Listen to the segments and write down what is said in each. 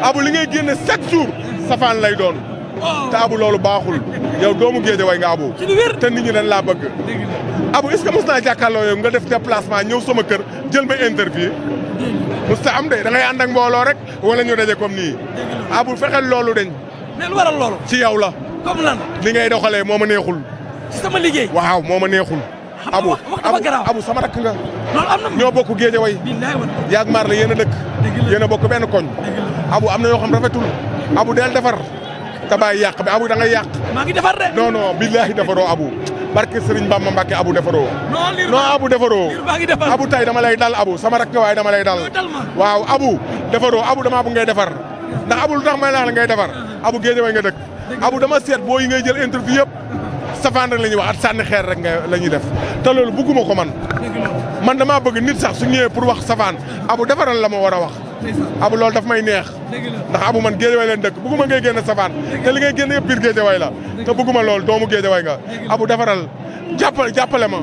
abu li ngay génne chaque jour safaan lay doon te abu loolu baaxul yow doomu Géejawaay nga abu te nit ñi dañ laa bëgg abu est-ce que mos naa jàkkaarloo yow nga def déplacement ñëw sama kër jël ma interview mos ta am de da ngay ànd ak mbooloo rek wala ñu daje comme nii abu fexeel loolu dañ mais lu waral loolu ci yow la comme lan li ngay doxalee moo ma neexul ci sama liggéey waaw moo ma neexul abu abu sama rakk nga loolu am na ñoo bokk Géejawaay yaag maar la yéen a dëkk yéen a bokk benn koñ abu am na yoo xam rafetul abu del defar te bàyyi yàq bi abu da ngay yàq maa ngi defar de non non billaahi defaroo abu barke Sëriñ Bamba Mbàkke abu defaroo non abu defaroo abu tay dama lay dal abu sama rakk nga waaye dama lay dal waaw abu defaroo abu dama bu ngay defar ndax abu lu tax may la ngay defar abu Géejawaay nga dëkk abu dama seet boo yi ngay jël interview yëpp safaan rek la ñuy wax at sànni xeer rek nga la ñuy def te loolu bugguma ko man damaa bëgg nit sax su ñëwee pour wax safaan abu defaral la ma war a wax abu loolu daf may neex ndax abu man Géejawaay leen dëkk bugguma ngay génn safaan te li ngay génn yëpp biir Géejawaay la te bugguma loolu doomu Géejawaay nga abu defaral jàppale ma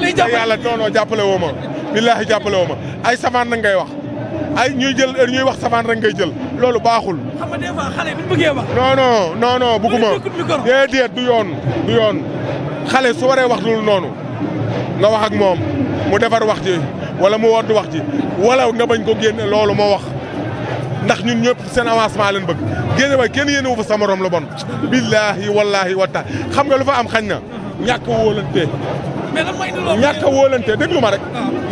te yàlla non jàppale woo ma billaahi jàppale woo ma ay safaan nag ngay wax ay ñuy wax safaan rek ngay jël loolu baaxul xam nga des fois xale bi bëggee wax non bugguma déedéet du yoon xale su waree wax loolu noonu nga wax ak moom mu defar wax ji wala mu wodd wax ji wala nga bañ ko génne loolu moo wax ndax ñun ñëpp seen avancement leen bëgg Géejawaay kenn yéene wu fa sama morom la bon billaahi wallaahi wata xam nga lu fa am xañ na ñàkk a wóolante ñàkk a wóolante déglu ma rek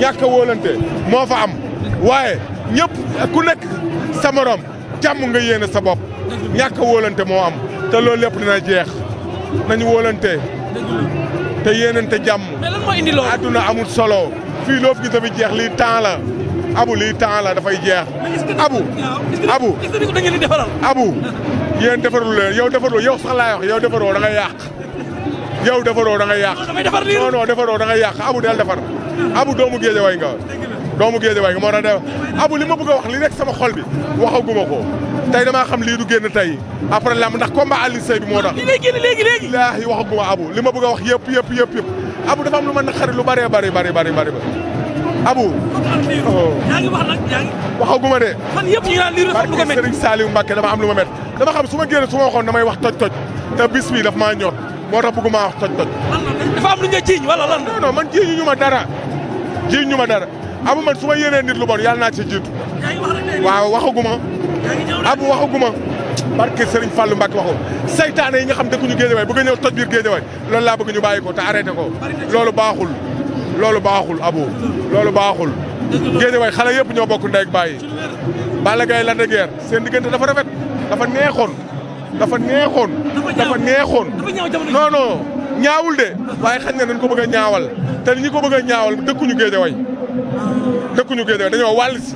ñàkk a wóolante moo fa am waaye ñëpp ku nekk sa morom jàmm nga yéene sa bopp ñàkk a wóolante moo am te loolu lépp dina jeex nañu wóolante te yéenante jàmm adduna amul solo fii loo fi gis dafa jeex lii temps la abu lii temps la dafay jeex abu yéen defarul leen yow defaroo yow sax laay wax yow defaroo da ngay yàq yow defaroo da ngay yàq non defaroo da ngay yàq abu del defar abu doomu Géejawaay nga moo tax def abu li ma bëgg a wax li nekk sama xol bi waxaguma ko tey damaa xam lii du génn tey après lamb ndax combat Alioune Seye bi moo tax léegi laahi waxaguma abu li ma bëgg a wax yëpp abu dafa am lu ma naqari lu bëree bëri abu yaa ngi wax nag waxaguma de fan yëpp ñu naan lii dafa am lu ko métti Serigne Saliou Mbacké dama am lu ma métti dama xam su ma génn su ma waxoon damay wax toj te bis bi daf maa ñor moo tax bëgguma wax toj dafa am lu ñu jiiñ wala lan non man jiiñu ñu ma dara abu man su ma yéenee nit lu bon yàlla naa ci jiitu waaw waxaguma abu waxaguma barke Serigne Fallou Mbacké waxu saytaane yi nga xam dëkkuñu Géejawaay bëgg a ñëw toj biir Géejawaay loolu laa bëgg ñu bàyyi ko te arrêté ko loolu baaxul abu loolu baaxul Géejawaay xale yëpp ñoo bokk ndey ak bàyyi Balla Gaye Lac de Guiers seen diggante dafa rafet dafa neexoon non ñaawul de waaye xañ na dañ ko bëgg a ñaawal te ñi ko bëgg a ñaawal dëkkuñu Géejawaay dañoo wàll si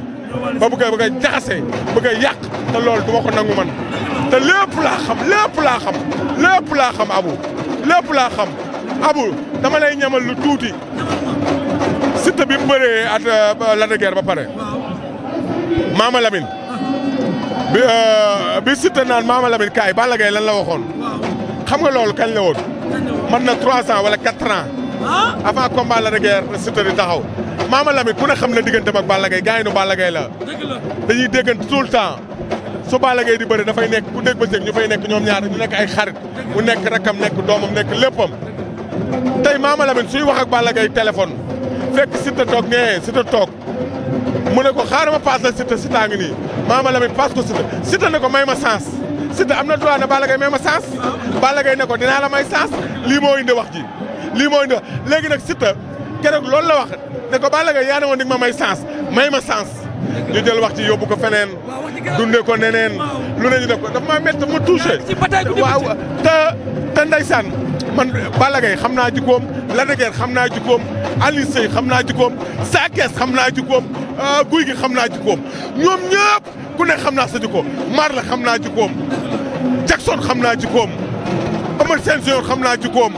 ba bëgg a jaxase bëgg a yàq te loolu du ma ko nangu man te lépp laa xam abu dama lay ñamal lu tuuti Siteu bi mu bëree at Lac de Guiers ba pare Mama Lamine bi Siteu naan Mama Lamine kaay Balla Gaye lan la waxoon xam nga loolu kañ la woon man na 3 ans wala 4 ans avant combat Lac de Guiers Siteu di taxaw Mama Lamine ku ne xam na digganteem ak Balla Gaye gaañu Balla Gaye la dañuy déggante tout le temps su Balla Gaye di bëri dafay nekk ku dégg ba dégg ñu fay nekk ñoom ñaar ñu nekk ay xarit mu nekk rakkam nekk doomam nekk léppam tey Mama Lamine suy wax ak Balla Gaye téléphone fekk Siteu toog mu ne ko xaaral ma paas la Siteu a ngi nii Mama Lamine paas ko Siteu ne ko may ma sens Siteu am na droit ne Balla Gaye may ma sens Balla Gaye ne ko dinaa la may sens lii moo indi wax ji léegi nag Siteu keroog loolu la wax ne ko Balla Gaye yaa ne woon di ma may sens ñu jël wax ci yóbbu ko feneen dundee ko neneen lu ne ñu def ko dafa maa métti ma touché waaw te ndeysaan man Balla Gaye xam naa jikkoom Lac de Guiers xam naa jikkoom Alioune Seye xam naa jikkoom Sa Thiès xam naa jikkoom Gouye Gui xam naa jikkoom ñoom ñëpp ku ne xam naa sa jikkoom Marley xam naa jikkoom Jackson xam naa jikkoom Eumeu Sène Junior xam naa jikkoom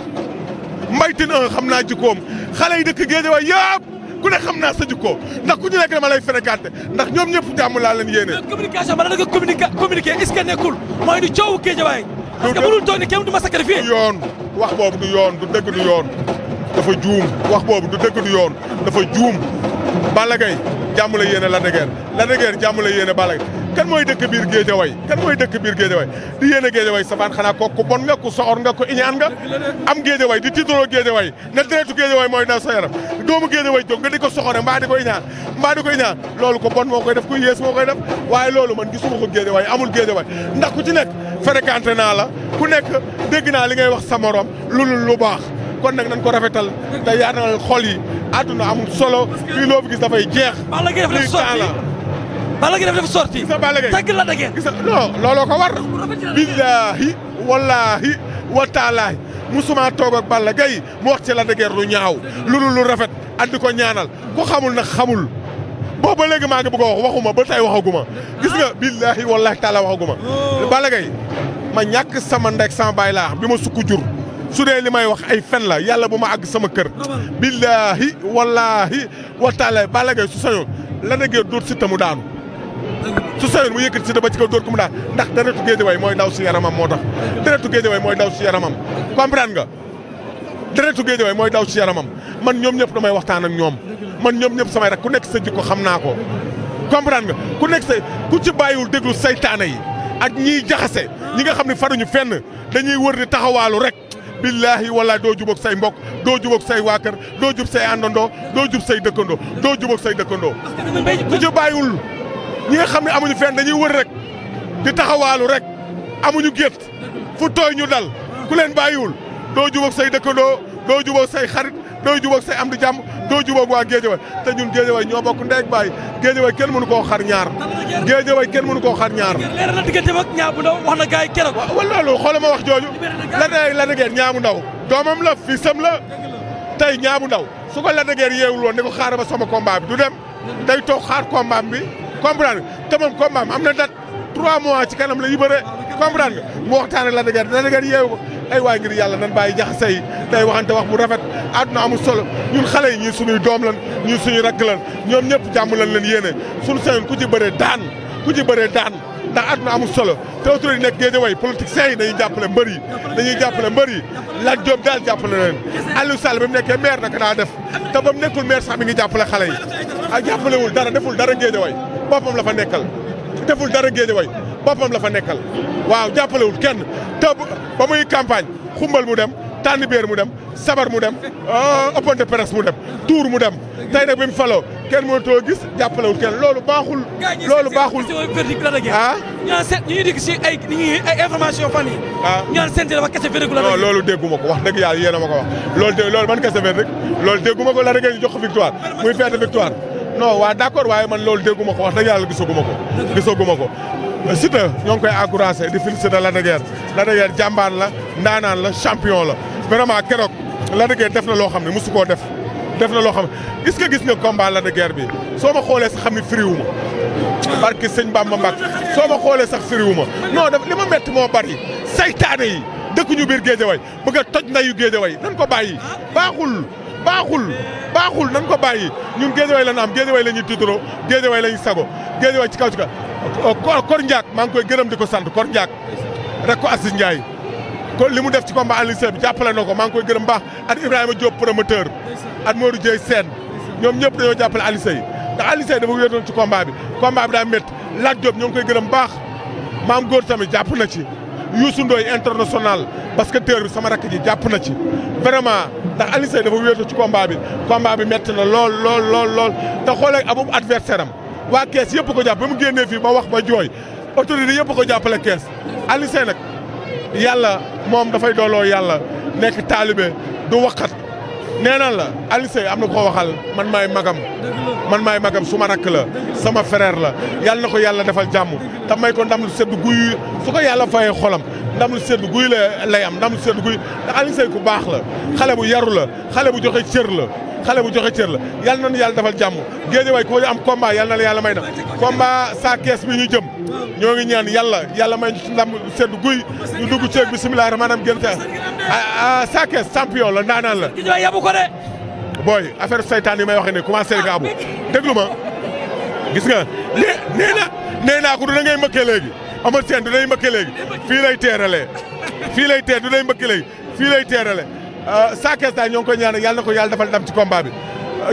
Mbaye Tine 1 xam naa jikkoom xale yi dëkk Guédiawaye yëpp ku ne xam naa sa jikko ndax ku ñu nekk dama lay fréquenté ndax ñoom ñëpp jàmm laa leen yéene. communication ba da nga communiqué est-ce que nekkul mooy du coowu Guédiawaye parce que mënul toog ni kenn du ma sacrifié. du yoon wax boobu du yoon du dëgg du yoon dafa juum wax boobu du dëgg du yoon dafa juum Balla Gaye jàmm la yéene Lac de Guiers jàmm la yéene Balla Gaye kan mooy dëkk biir Géejawaay kan mooy dëkk biir Géejawaay di yéene Géejawaay safaan xanaa ko ku bon nga ku soxor nga ku iñaan nga am Géejawaay di tiitaroo Géejawaay ne deretu Géejawaay mooy daw sa yaram doomu Géejawaay jóg nga di ko soxore mbaa di ko iñaan loolu ko bon moo koy def ku yées moo koy def waaye loolu man gisuma ko Géejawaay amul Géejawaay ndax ku ci nekk fréquenté naa la ku nekk dégg naa li ngay wax sa morom lu baax kon nag nañ ko rafetal te yaatalal xol yi àdduna amul solo fii loo fi gis dafay jeex. Balla Gaye dafa sorti gis nga Balla Gaye tàgg la dëgg gis nga non looloo ko war. billaahi wallaahi wa taalaahi musuma toog ak Balla Gaye mu wax ci la dëgg lu ñaaw lu rafet andi ko ñaanal ku xamul nag xamul boobu ba léegi maa ngi bëgg a wax waxuma ba tey waxaguma gis nga billaahi wallaahi taala waxaguma. Balla Gaye ma ñàkk sama ndek sama baay laa bi ma sukk jur. su dee li may wax ay fen la yàlla bu ma àgg sama kër billaahi wallaahi wa taala Balla Gaye su sañoon la dëgg dóor Siteu mu daanu su sañoon mu yëkkati Siteu ba ci kaw dóor ko mu daan ndax deretu Géejawaay mooy daw si yaramam moo tax deretu Géejawaay mooy daw si yaramam comprendre nga deretu Géejawaay mooy daw si yaramam man ñoom ñëpp damay waxtaan ak ñoom man ñoom ñëpp samay rek ku nekk sa jikko xam naa ko comprendre nga ku nekk sa ku ci bàyyiwul déglu saytaane yi ak ñiy jaxase ñi nga xam ne faruñu fenn dañuy wër di taxawaalu rek billaahi wallaahi doo jubóog say mbokk doo jubóog say waa kër doo jub say àndandoo doo jub say dëkkandoo doo jubóog say dëkkandoo ku ci bàyyiwul ñi nga xam ne amuñu fenn dañuy wër rek di taxawaalu rek amuñu gétt fu tooy ñu dal ku leen bàyyiwul doo jubóog say dëkkandoo doo jubóog say xarit doo jubóog say am di jàmm doo jubóog waa Géejawaay te ñun Géejawaay ñoo bokk ndeeg baay Géejawaay kenn mënu koo xar ñaar Géejawaay kenn mënu koo xar ñaar leer na diggante ak Niang bu Ndaw wax na gaay keroog wala loolu xoolal ma wax jooju la dëggeer Niang bu Ndaw doomam la fii sam la tey Niang bu Ndaw su ko la dëggeer yeewul woon ni ko xaaral ba sama combat bi du dem day toog xaar combat bi comprendre te moom combat am na date 3 mois ci kanam la yu bëre comprendre nga mu waxtaan ak la dëggeer yeewu ko ay waay ngir yàlla nan bàyyi jaxase yi day waxante wax bu rafet àdduna amul solo ñun xale yi ñii suñuy doom lan ñii suñuy rakk lan ñoom ñëpp jàmm lan leen yéene suñu sañoon ku ci bëree daan ndax àdduna amul solo te autorité yi nekk Géejawaay politiciens yi dañuy jàppale mbër yi Lat Diop daal jàppale leen Aliou Sall ba mu nekkee maire naka daa def te ba mu nekkul maire sax mi ngi jàppale xale yi ak jàppalewul dara deful dara Géejawaay boppam la fa nekkal deful dara Géejawaay boppam la fa nekkal waaw jàppalewul kenn te ba muy campagne xumbal mu dem tànn béer mu dem sabar mu dem open de presse mu dem tour mu dem tey nag bi mu faloo kenn mënatoo gis jàppalewul kenn loolu baaxul ah ñaan seet ñu dégg si ay information fan yi ñu naan seen dafa kese verdict la non loolu dégguma ko wax dëgg yàlla yéen a ma ko wax loolu man kese verdict loolu dégguma ko la rek ñu jox ko victoire muy fête victoire non waa d'accord waaye man loolu dégguma ko wax dëgg yàlla gisaguma ko Siteu ñoo ngi koy encouragé di féliciter Lac de Guiers jàmbaan la ndaanaan la champion la vraiment keroog Lac de Guiers def na loo xam ne mosu koo def na loo xam ne est-ce que gis nga combat Lac de Guiers bi soo ma xoolee sax xam ne firiwu ma barki sëñ Bamba Mbàkke soo ma xoolee sax firiwu ma non daf li ma metti moo bari saytaane yi dëkkuñu biir Géejawaay bëgg a toj ndayu Géejawaay nan ko bàyyi baaxul nan ko bàyyi ñun Géejawaay la ñu am Géejawaay la ñuy tiitaroo Géejawaay la ñuy sago Géejawaay ci kaw Kor Ndiak maa ngi koy gërëm di ko sant Kor Ndiak rek ko Assis Ndiaye kon li mu def ci combat Alioune Seye bi jàppale na ko maa ngi koy gërëm baax ak Ibrahima Diop promoteur ak Modou Dieye Sène ñoom ñëpp dañoo jàppale Alioune Seye ndax Alioune Seye dafa wéetoon ci combat bi daa métti Lat Diop ñoo ngi koy gërëm baax maam góor tamit jàpp na ci Youssou Ndoye international basketteur bi sama rakk ji jàpp na ci vraiment ndax Alioune Seye dafa wéetoo ci combat bi métti na lool te xoolee abu adversaire am waa kees yëpp ko jàpp ba mu génnee fii ba wax ba jooy autorité yëpp ko jàppale kees Alioune Seye nag yàlla moom dafay dooloo yàlla nekk taalibe du waxat nee na la Alioune Seye am na ko waxal man maay magam su ma rakk la sama frère la yàlla na ko yàlla defal jàmm te may ko ndam lu sedd guy su ko yàlla fayee xolam ndam lu sedd guy lay am ndam lu sedd guy ndax Alioune Seye ku baax la xale bu yaru la xale bu joxe cër la yàlla nañu yàlla defal jàmm Géejawaay ko am combat yàlla na la yàlla may na combat saa kees bi ñu jëm ñoo ngi ñaan yàlla may ñu ci ndam sedd guy ñu dugg ceeg bisimilah rahmaanam gën ca saa kees champion la ndaanaan la Géejawaay yabu ko de booy affaire saytaan yi may waxee ne commencé nga abu déglu ma gis nga nee naa ko du da ngay mbëkkee léegi Amar Sène du day mbëkkee léegi fii lay teerale du day mbëkkee léegi fii lay teerale Sa Thiès daal ñoo ngi koy ñaanal yàlla na ko yàlla defal ndam ci combat bi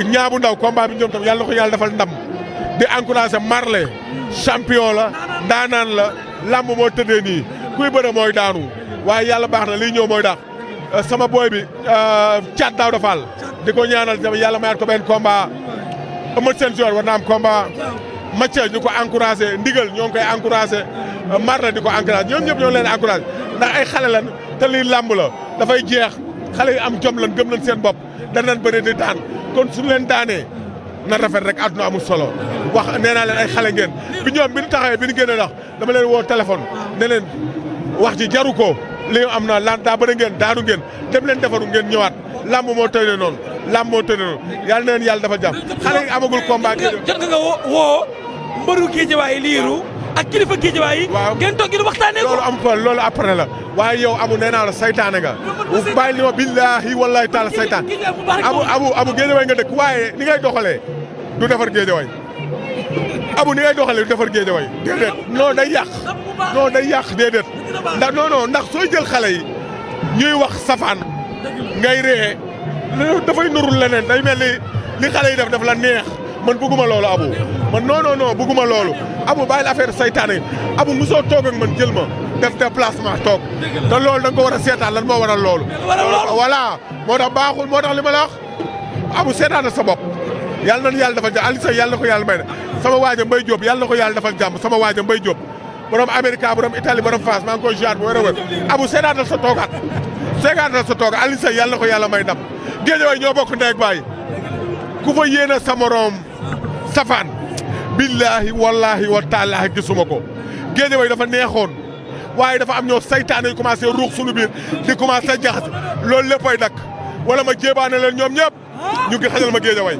Niang bu Ndaw combat bi ñoom tam yàlla na ko yàlla defal ndam di encouragé Marley champion la ndaanaan la lamb moo tëddee nii kuy bëre mooy daanu waaye yàlla baax na lii ñëw mooy daax sama boy bi Thiat Daouda Fall di ko ñaanal yàlla mayaat ko benn combat Eumeu Sène Junior war na am combat Mathieu ñu ko encouragé ndigal ñoo ngi koy encouragé Marley di ko encouragé ñoom ñëpp ñoo leen encouragé ndax ay xale lan te lii lamb la dafay jeex xale yi am jom lan gëm lan seen bopp danañ bëri di daan kon suñu leen daanee na rafet rek àdduna amul solo wax nee naa leen ay xale ngeen bi ñoom bi ñu taxawee bi ñu génnee ndax dama leen woo téléphone ne leen wax ji jaru ko li am na lan daa bëri ngeen daanu ngeen dem leen defaru ngeen ñëwaat lamb moo tënee noonu lamb moo tënee noonu yàlla na leen yàlla dafa jàmm xale yi amagul combat jot nga woo mbëru Géejawaay liiru ak kilifa Géejawaay yi waaw ngeen toog ngeen waxtaanee ko loolu am fa loolu après la waaye yow amu nee naa la saytaane nga bàyyi li ma billaahi wallaahi taala saytaan amu Géejawaay nga dëkk waaye ni ngay doxalee du defar Géejawaay amu ni ngay doxalee du defar Géejawaay déedéet non day yàq non day yàq déedéet ndax non ndax sooy jël xale yi ñuy wax safaan ngay ree dafay nurul leneen day mel ni li xale yi def la neex man bëgguma loolu abu man non bëgguma loolu abu bàyyil affaire saytaane yi abu mosoo toog ak man jël ma def déplacement toog te loolu da nga ko war a seetaan lan moo waral loolu voilà moo tax baaxul moo tax li ma la wax abu seetaan sa bopp yàlla na yàlla defal jàmm Alioune Seye yàlla na ko yàlla may na sama waaja Mbaye Diop yàlla na ko yàlla defal jàmm sama waaja Mbaye Diop borom Amérique borom Italie borom France maa ngi koy ziar bu wér a wér abu seetaatal sa toogaat Alioune Seye yàlla na ko yàlla may ndam Géejawaay ñoo bokk ndey ak baay ku fa yéene sa morom safaan billaahi wallaahi wa taalaahi gisuma ko Géejawaay dafa neexoon waaye dafa am ñoo saytaane yu commencé ruux suñu biir di commencé jaxase loolu léppay dakk wala ma jébaane leen ñoom ñëpp ñu ngi xajal ma Géejawaay